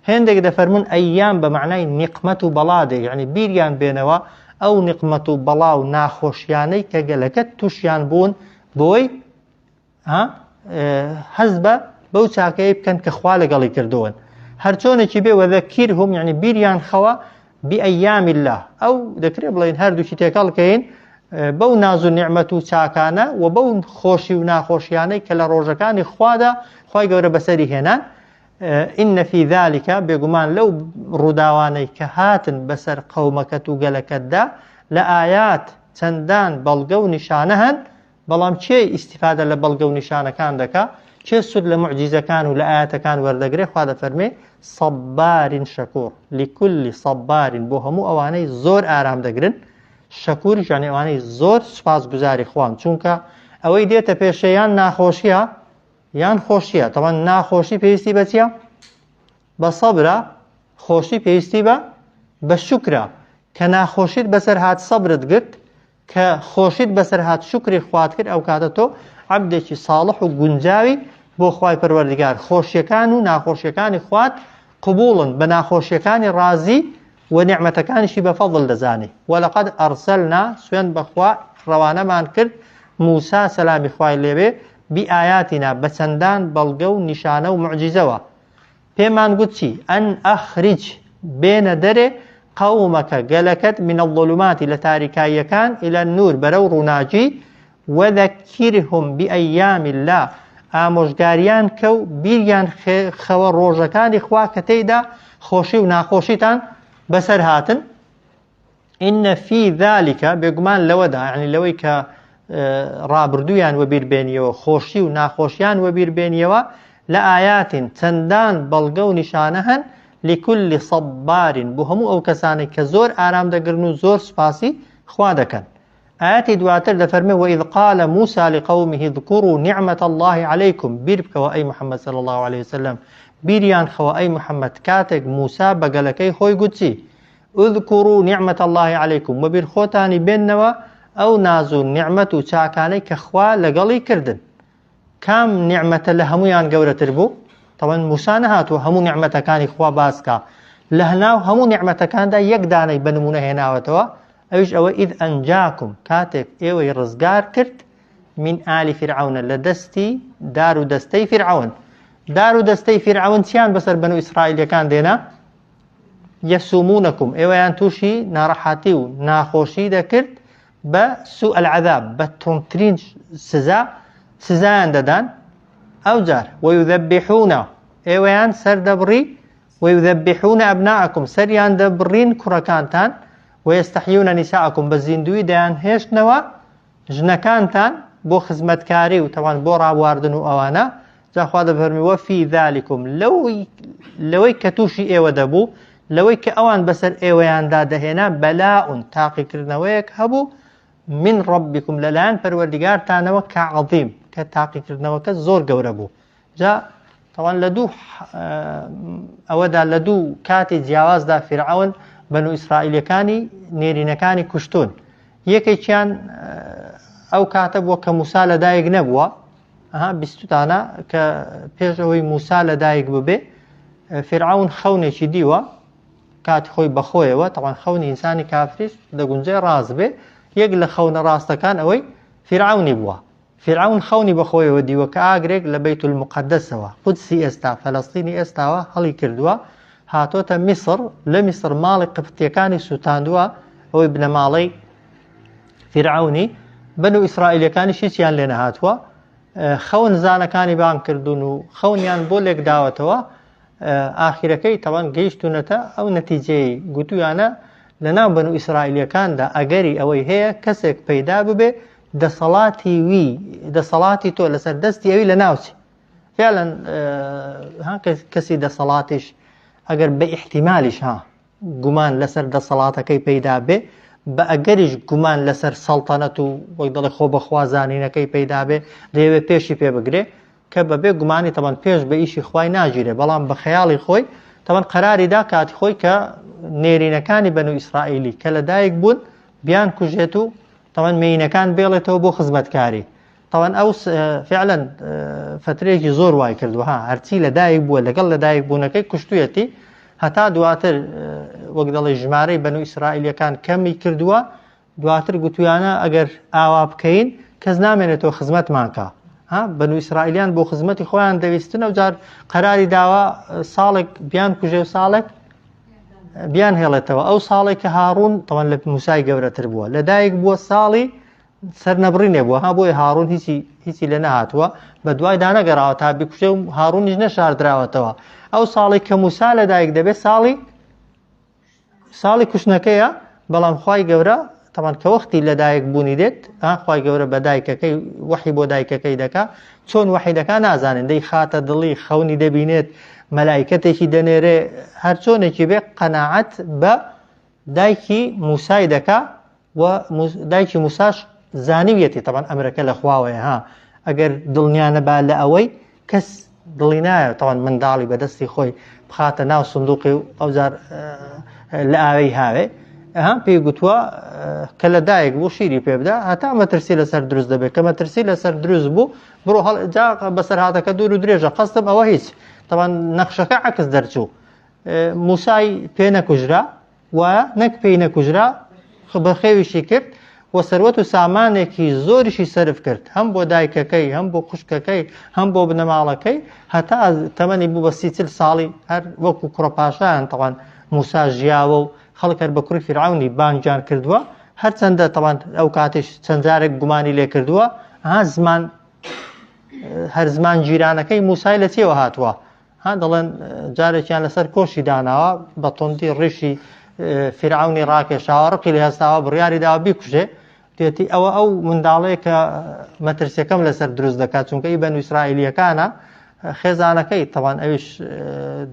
هێندێک دەفەرمون ئەیام بە معنای نیقمەت و بەڵا دێ یعنی بیریان بێنەوە ئەو نیقمەت و بەڵا و ناخۆشیانەی کە گەلەکەت تووشیان بوون بۆی ها هەست بە بەو چاکەیە بکەن کە خوا لەگەڵی کردوون هەرچۆنێکی بێ وەذەکیرهم یعنی بیریان خەوە بئەیام الله ئەو دەکرێت بڵێن هەردووکی تێکەڵ کەین بەو ناز و نیعمەت و چاکانە و بەو خۆشی و ناخۆشیانەی کە لە ڕۆژەکانی خوادا خوای گەورە بەسەری هێنان إن في ذلك بێگومان لەو ڕووداوانەی کە هاتن بەسەر قەومەکەت و گەلەکەتدا لآیات چەندان بەڵگە و نیشانە هەن بەڵام کێ ئیستیفادە لە بەڵگە و نیشانەکان دەکا؟ کێ سوود لە موعجیزەکان و لە ئایەتەکان وەردەگرێ؟ خوا دەفەرمێ، صبار شکور، لکل صبار بۆ هەموو ئەوانەی زۆر ئارام دەگرن، شکوریش یانی ئەوانەی زۆر سوپاسگوزاری خوان، چونکە ئەوەی دێتە پێشێ یان ناخۆشیە، یان خۆشیە تەوان ناخۆشی پێویستی بە چیە بە سەبرە خۆشی پێویستی بە بە شوکرە کە ناخۆشیت بەسەر هات سەبرت گرت کە خۆشیت بەسەر هات شوکری خوات کرد ئەو کاتە تۆ عەبدێکی ساڵح و گونجاوی بۆ خوای پەروەردگار خۆشیەکان و ناخۆشیەکانی خوات قبوڵن بە ناخۆشیەکانی ڕازی و نیعمەتەکانیشی بە فەضل دەزانی ولقد ئەرسلنا سوێند بەخوا ڕەوانەمان کرد موسا سەلامی خوای لێبێ بئایاتنا بە چەندان بەڵگە و نیشانە و موعجیزەوە پێمان گوت چی؟ ان اخرج بێنە دەرێ قومک گەلەکەت من الظلمات لە تاریکاییەکان الی النور بەرەو ڕووناکی وذکرهم بایام اللە ئامۆژگاریان کە و بیریان خەوە ڕۆژەکانی خوا کە تێیدا خۆشی و ناخۆشیتان بەسەر هاتن ان فی ذلک بێگومان لەوەدا یعنی لەوەی کە ڕابردوویان وەبیر بێنیەوە خۆشی و ناخۆشیان وەبیر بێنیەوە لە ئايات چەندان بەڵگە و نیشانە هەن لكل صبار بۆ هەموو ئەو کەسانێک کە زۆر ئارام دەگرن و زۆر سوپاسی خوا دەکەن ئاەتی دواتر دەفەرمێ وإذ قال موسى لقومه اذكروا نعمة الله عليكم بیر بکەوە ئەی محمد صلى الله عليه وسلم بیریان خەوە ئەی محمد کاتێک موسا بە گەلەکەی خۆی گوتی اذکروا نعمة اللە علیکم وەبیر خۆتانی بێننەوە ئەو ناز و نیعمەت و چاکانەی کە خوا لەگەڵی کردن. کام نیعمەتە لە هەموویان گەورەتر بوو؟ تەوەن موسا نەهاتووە هەموو نیعمەتەکانی خوا باس کا، لە هەناو هەموو نیعمەتەکاندا یەک دانەی بە نموونە هێناوەتەوە، ئەویش ئەوە اذ انجاکم کاتێک ئێوەی ڕزگار کرد من آل فرعون لە دەستی دار و دەستەی فیرعەون. دار و دەستەی فیرعەون چیان بەسەر بەنو ئیسرائیلەکان دێنا؟ یسومونکم ئێوەیان تووشی ناڕەحەتی و ناخۆشی دەکرد بە سوء العذاب بە توندترین سزا سزایان دەدان ئەوجار ویذبحون ئێوەیان سەردەبڕی ویذبحون ابناءکم سەریان دەبڕین کوڕەکانتان ویستحیون نساءکم بە زیندووی دەیان هێشتنەوە ژنەکانتان بۆ خزمەتکاری و تەوان بۆ ڕابواردن و ئەوانە جا خوا دەفەرمی وەفی ذالکم لەوەی لەوەی کە تووشی ئێوە دەبوو لەوەی کە ئەوان بەسەر ئێوەیاندا دەهێنا بەلاء تاقیکردنەوەیەک هەبوو من ربکم لەلایەن پەروەردگارتانەوە کە عظیم کە تاقیکردنەوەکە زۆر گەورە بوو جا تەوان لە دوو ئەوەدا لە دوو کاتی جیاوازدا فیرعەون بەنو ئیسرائیلەکانی نێرینەکانی کوشتون یەکێکیان ئەو کاتە بووە کە موسا لەدایک نەبووە ئەها بیستتانە کە پێش ئەوەی موسا لەدایک ببێ فیرعەون خەونێکی دیوە کاتی خۆی بەخۆیەوە تەوان خەونی ئینسانی کافریش دەگونجێ ڕاست بێ یەک لە خەونە ڕاستەکان ئەوەی فیرعەونی بووە فیرعەون خەونی بەخۆیەوە دیوە کە ئاگرێک لە بەیتولموقەدەسەوە، قودسی ئێستا، فەلەستینی ئێستاوە، هەڵیکردووە، هاتۆتە میسڕ، لە میسڕ ماڵی قبتییەکانی سووتاندووە، ئەوەی بنەماڵەی فیرعەونی، بەنو ئیسرائیلیەکانیش هیچیان لێ نەهاتووە، خەون زانەکانی بانگ کردوون و خەونیان بۆ لێکداوەتەوە، ئاخیرەکەی تەوان گەیشتونەتە ئەو نەتیجەیەی گوتویانە لەناو بەنو ئیسرائیلیەکاندا ئەگەری ئەوەی هەیە کەسێک پەیدا ببێ دەسەڵاتی وی دەسەڵاتی تۆ لەسەر دەستی ئەوی لە ناوچی فعلا کەسی دەسەڵاتیش ئەگەر بە ئیحتیمالیش ها گومان لەسەر دەسەڵاتەکەی پەیدا بێ بە ئەگەریش گومان لەسەر سەڵتەنەت و وەک دەڵێ خۆ بەخوا زانینەکەی پەیدا بێ دەیەوێت پێشی پێ بگرێ کە بەبێ گومانی تەبەن پێش بە ئیشی خوای ناگیرێ بەڵام بە خەیاڵی خۆی تەبەن قەراری دا کاتی خۆی کە نێرینەکانی بەنو ئیسرائیلی کە لەدایک بوون بیان کوژێت و تەوان مێینەکان بێڵێتەوە بۆ خزمەتکاری تەوان ئەو فعلا فترێکی زۆر وای کردووە ها هەرچی لەدایک بووە لەگەڵ لەدایک بوونەکەی کوشتویەتی هەتا دواتر وەک دەڵێ ژمارەی بەنو ئیسرائیلەکان کەمی کردووە دواتر گوتویانە ئەگەر ئاوا بکەین کەس نامێنێتەوە خزمەتمان کا ها بەنو ئیسرائیلیان بۆ خزمەتی خۆیان دەویستن و جار قەراری داوە ساڵێک بیان کوژێ و ساڵێک بیان هێڵێتەوە ئەو ساڵێک کە هاڕون تەوان لە موسای گەورەتر بووە لەدایک بووە ساڵی سەرنەبڕینێ بووە ها بۆیە هاڕون هیچی هیچی لە نەهاتووە بە دوای دانەگەڕاوە تا بکوژێ و هاڕونیش نەشاردراوەتەوە ئەو ساڵی کە موسا لەدایک دەبێت ساڵی ساڵی کوشتنەکەیە بەڵام خوای گەورە تەمان کە وەختی لەدایک بوونی دێت خوای گەورە بە دایکەکەی وەحی بۆ دایکەکەی دەکا چۆن وەحی دەکا نازانن دەی خاتە دڵی خەونی دەبینێت مەلایکەتێکی دەنێرێ هەر چۆنێکی بێ قەناعەت بە دایکی موسای دەکا و دایکی موساش زانیویەتی تەبعەن ئەمرەکە لە خواوەیە ها ئەگەر دڵنیا نەبا لە ئەوەی. کەس دڵی نایە تاوان منداڵی بەدەستی خۆی بخاتە ناو سندوقی و ئەوجار لە ئاوی هاوێ ئەها پێی گوتووە کە لە دایک بوو شیری پێ بدە هەتا مەترسی لەسەر دروست دەبێت کە مەترسی لەسەر دروست بوو بڕۆ هەڵ جا بەسەرهاتەکە دوور و درێژە قەستم ئەوە هیچ تەوان نەخشەکە عکس دەرچوو موسای پێ نەکوژرا و نەک پێی نەکوژرا بەخێویشی کرد و سەروەت و سامانێکی زۆریشی سەرف کرد هەم بۆ دایکەکەی هەم بۆ خوشکەکەی هەم بۆ بنەماڵەکەی هەتا تەمەنی بوو بە 30 ساڵی هەر وەکو کوڕە پاشایان تەوان موسا ژیاوە و خەڵک هەر بە کوڕی فیرعەونی بانگیان کردووە هەرچەندە تەوان ئەو کاتیش چەند جارێک گومانی لێ کردووە ها زمان هەر زمان گیرانەکەی موسای لە چیەوە هاتووە ها دەڵێن جارێکیان لەسەر کۆشی داناوە بە توندی ڕیشی فیرعەونی ڕاکێشاوە ڕقی لێ هەستاوە بڕیاری داوە بیکوژێ تێتی ئەوە ئەو منداڵەیە کە مەترسیەکەم لەسەر دروست دەکات چونکە ئی بەنو ئیسرائیلیەکانە خێزانەکەی تەوان ئەویش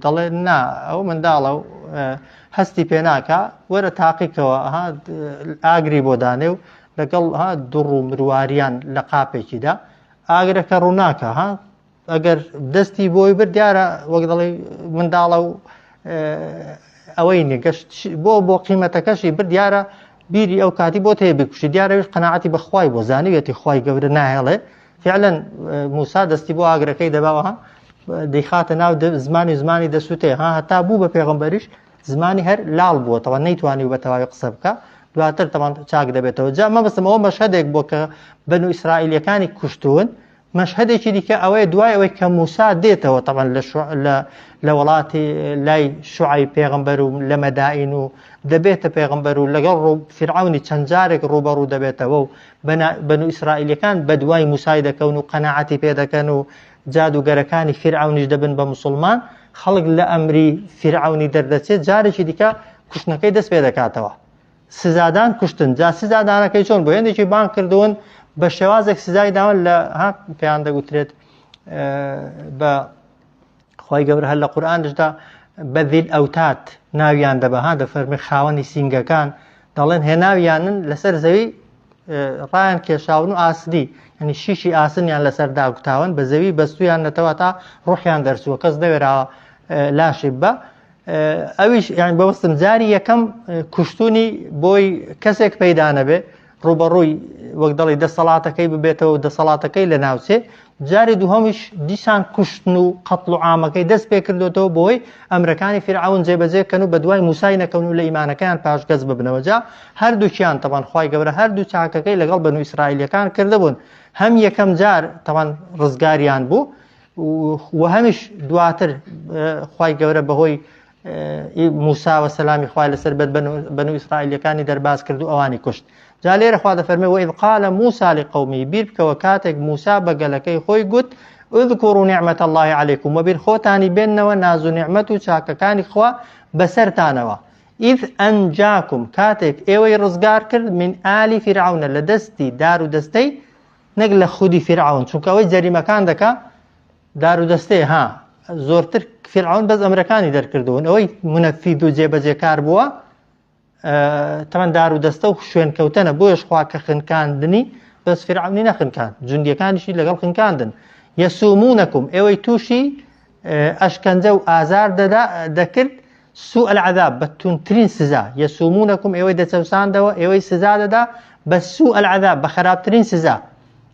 دەڵێ نا ئەو منداڵە و هەستی پێناکە وەرە تاقیکەوە ئاگری بۆ دانێ و لەگەڵ ها دوڕ و مرواریان لە قاپێکیدا ئاگرەکە ڕووناکە ها ئەگەر دەستی بۆی برد دیارە وەک دەڵێ منداڵە و ئەوەی نیە گەشت بۆ بۆ قیمەتەکەشی برد دیارە بیری ئەو کاتی بۆ تێ بکوشی دیارەویش قەنەعەتی بەخوای بۆ زانیویەتی خوای گەورە ناهێڵێ فعلا موسا دەستی بۆ ئاگرەکەی دەباوە دەیخاتە ناو زمانی زمانی دەسووتێ ها هەتا بوو بە پێغەمبەریش زمانی هەر لاڵ بووە تەوان نەیتوانی بە تەواوی قسە بکە دواتر تەمان چاک دەبێتەوە جا مەبەستم ئەوە مەشهدێک بۆ کە بەنو ئیسرائیلەکانی کوشتون مەشهەدێکی دیکە ئەوەیە دوای ئەوەی کە موسا دێتەوە تەبعەن لە لە لە وڵاتی لای شوعەیب پێغەمبەر و لە مەدائین و دەبێتە پێغەمبەر و لەگەڵ ڕوو فیرعەونی چەند جارێک ڕووبەڕوو دەبێتەوە و بەنو ئیسرائیلەکان بەدوای موسای دەکەون و قەناعەتی پێ دەکەن و جادوگەرەکانی فیرعەونیش دەبن بە موسڵمان خەڵک لە ئەمری فیرعەونی دەردەچێت جارێکی دیکە کوشتنەکەی دەست پێ دەکاتەوە سزادان کوشتن جا سزادانەکەی چۆن بۆ هێندێکی بانگ کردوون بە شێوازێک سزای داون لە ها پێیان دەگوترێت بە خی گەورە هەر لە قورآانشدا بەذیل ئەوتات ناویان دەبە ها دەفەرمی خاوەنی سینگەکان دەڵێن هێناویانن لەسەر زەوی ڕایان کێشاون و ئاسنی ینی شیشی ئاسنیان لەسەر داگوتاون بە زەوی بەستویان نەتەوە تا ڕوحیان دەرچووە کەس نەوێراوە لاشی بە ئەویش یان بەوەستم جاری یەکەم کوشتونی بۆی کەسێک پەیدا نەبێ ڕوبەڕووی وەک دەڵی دەسەڵاتەکەی ببێتەوە دەسەڵاتەکەی لە ناوچێ جاری دووهەمیش دیسان کوشتن و قەتڵ و عامەکەی دەست پێ کردوێتەوە بۆی ئەمرەکانی فرعون جێبەجێ کەن و بەدوای موسای نەکەون و لە ئیمانەکەیان پاشگەز ببنەوە جا هەردووکیان تەبان خوای گەورە هەردوو چاکەکەی لەگەڵ بەنو ئیسرائیلەکان کردبوون هەم یەکەم جار تەوان ڕزگاریان بوو و هەمیش دواتر خوای گەورە بەهۆی موسا و سەلامی خوای لەسەر بێت بەنو ئیسرائیلەکانی دەرباز کرد و ئەوانی کوشت جا لێرە خوا دەفەرمێ وإذ قال موسى لقومه بیر بکەوە کاتێک موسا بە گەلەکەی خۆی گوت اذكروا نعمة الله عليكم وبیر خۆتانی بێننەوە ناز و نعمەت و چاکەکانی خوا بەسەرتانەوە إذ أنجاكم کاتێک ئێوەی ڕزگار کرد من آل فرعون لە دەستی دار و دەستەی نەک لە خودی فیرعەون چونکە ئەوەی جەریمەکان دەکا دار و دەستەیە ها زۆرتر فیرعەون بەس ئەمرەکانی دەرکردوون ئەوەی منەفید و جێبەجێکار بووە تەمەن دار و دەستە و شوێن کەوتەنە بۆیش خوا کە خنکاندنی بەس فیرعەونی نەخنکان جوندیەکانیشی لەگەڵ خنکاندن یەسومونەکم ئێوەی تووشی ئەشکەنجە و ئازار دەدا دەکرد سوء العذاب بە توندترین سزا یسومونکم ئێوەی دەچەوساندەوە ئێوەی سزا دەدا بە سوء العذاب بە خراپترین سزا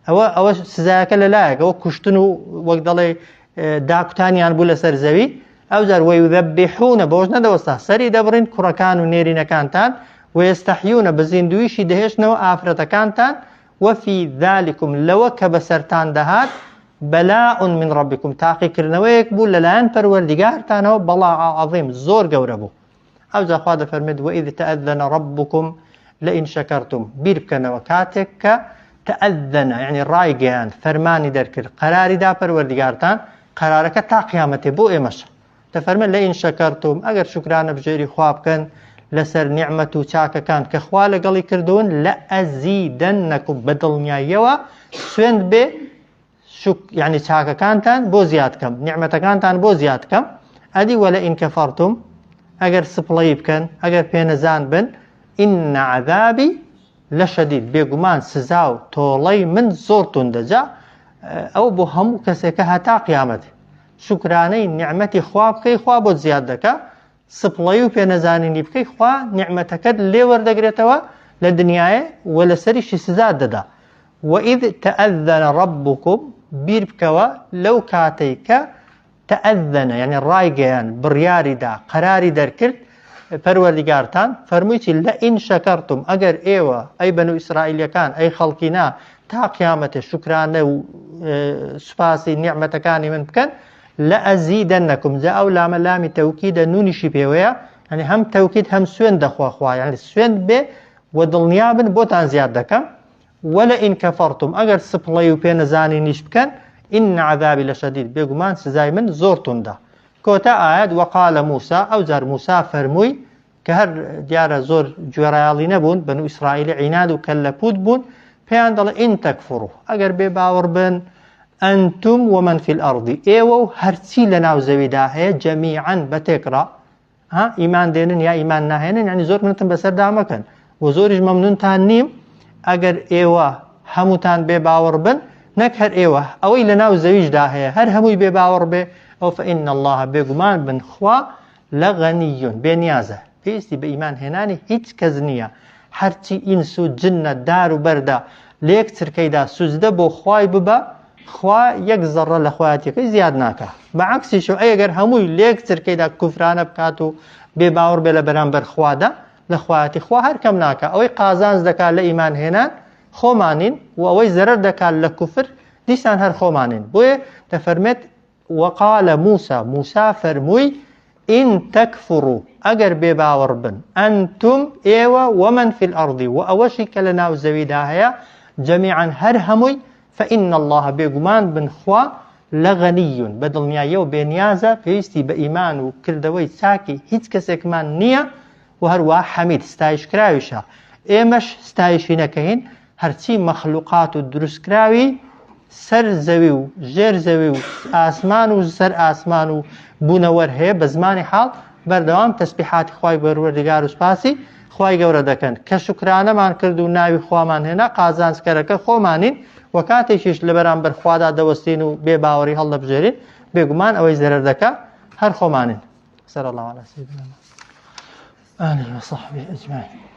ئەوە ئەوە سزایەکە لەلایەکەوە کوشتن و وەک دەڵێ داکوتانیان بوو لەسەر زەوی ئەو جار وەیذبحون بەوەش نەدەوەستا سەری دەبڕین کوڕەکان و نێرینەکانتان ويستحيون بە زیندویشی دەهێشتنەوە ئافرەتەکانتان وفی ذلکم لەوە کە بەسەرتان دەهات بلاء من ربکم تاقیکردنەوەیەک بوو لەلایەن پەروەردیگارتانەوە بەڵاء عظیم زۆر گەورە بوو ئەوجا خوا دەفەرمێت وإذ تأذن ربکم لئن شکرتم بیر بکەنەوە کاتێک کە تأذن یعنی ڕایگەیاند فەرمانی دەرکرد قەراری دا پەروەردیگارتان قەرارەکە تا قیامەتێ بۆ ئێمەشە دەفەرمێت لئن شکرتم ئەگەر شوکرانە بژێری خوا بکەن لەسەر نیعمەت و چاکەکان کە خوا لەگەڵی کردوون لەئەزیدەنەکم بە دڵنیاییەوە سوێند بێ شک یعنی چاکەکانتان بۆ زیاد کەم نیعمەتەکانتان بۆ زیاد کەم ئەدی وەلە ئین کەفەرتم ئەگەر سپڵەیی بکەن ئەگەر پێنەزان بن ئین عذابی لەشەدید بێگومان سزا و تۆڵەی من زۆر توندە جا. ئەو بۆ هەموو کەسێکە هەتا قیامەت شوکرانەی نیعمەتی خوا بکەی خوا بۆت زیاد دەکا سپڵەی و پێنەزانینی بکەی خوا نیعمەتەکەت لێ وەردەگرێتەوە لە دنیاە و لەسەریشی سزات دەدا وإذ تأذن ربكم بیر بکەوە لەو کاتەی کە تأذن یعنی ڕایگەیان بڕیاری دا قەراری دەرکرد پەروەردگارتان فەرمووی چی لئن شەکەرتم ئەگەر ئێوە ئەی بەنو ئیسرائیلەکان ئەی خەڵکینا تا قیامەتێ شوکرانە و سوپاسی نیعمەتەکانی من بکەن لەئەزیدەنەکم جا ئەو لامە لامی تەوکیدە نونیشی پێوەیە یعنی هەم تەوکید هەم سوێن دەخوا خوا یعنی سوێند بێ و دڵنیا بن بۆتان زیاد دەکەم ولئن کەفەرتم ئەگەر سپڵەی و پێ نەزانینیش بکەن إن عذابی لشدید بێگومان سزای من زۆر توندە کۆتا ئایەت وقال موسى ئەو جار موسا فەرمووی کە هەر دیارە زۆر گوێڕایەڵی نەبوون، بەنو ئیسرائیلی عیناد و کەللەپوت بوون، پێیان دەڵێ إن تکفروا، ئەگەر بێ باوەڕ بن، أنتم ومن في الأرض، ئێوە و هەرچی لە ناو زەویدا هەیە، جمیعا، بە تێکڕا، ها ئیمان دێنن یا ئیمان ناهێنن، یعنی زۆر منەتم بەسەردا مەکەن و زۆریش مەمنونتان نیم ئەگەر ئێوە هەمووتان بێ باوەڕ بن، نەک هەر ئێوە، ئەوەی لە ناو زەویشدا هەیە هەر هەمووی بێ باوەڕ بێ، ئەو فإن الله بێگومان بن خوا لغنی بێ نیازە، پێویستی بە ئیمان هێنانی هیچ کەس نییە، هەرچی ئینس و جنە دار و بەردە لە یەک چرکەیدا سوجدە بۆ خوای ببا خوا یەک زەڕە لە خوایەتیەکەی زیاد ناکا، بە عەکسیشەوە ئەی گەر هەمووی لە یەک چرکەیدا کوفرانە بکات و بێ باوەڕ بێ لە بەرامبەر خوادا لە خوایەتی خوا هەر کەم ناکا، ئەوەی قازانج دەکات لە ئیمان هێنان خۆمانین و ئەوەی زەرەر دەکات لە کوفر دیسان هەر خۆمانین، بۆیە دەفەرمێت وقال موسی، موسا فەرمووی، ان تکفروا، ئەگەر بێباوەڕ بن، انتم، ئێوە، ومن فی الارض، وە ئەوەشی کە لەناو زەویدا هەیە، جمیعا، هەر هەمووی، فان اللە، بێگومان بن خوا، لغنی، بە دڵنیاییەوە بێنیازە، پێویستی بە ئیمان و کردەوەی چاکی هیچ کەسێکمان نییە، وە هەروەها حەمید، ستایشکراویشە، ئێمەش ستایشی نەکەین، هەرچی مەخلوقات و دروستکراوی سەر زەوی و ژێر زەوی و ئاسمان و سەر ئاسمان و بوونەوەر هەیە بە زمانی حاڵ بەردەوام تەسبیحاتی خوای پەروەردگار و سوپاسی خوای گەورە دەکەن کە شوکرانەمان کرد و ناوی خوامان هێنا قازانجکەرەکە خۆمانین و کاتێکیش لە بەرامبەر خوادا دەوەستین و بێ باوەڕی هەڵدەبژێرین بێگومان ئەوەی زەرەر دەکا هەر خۆمانین صلى الله على سيدنا آله وصحبه أجمعين.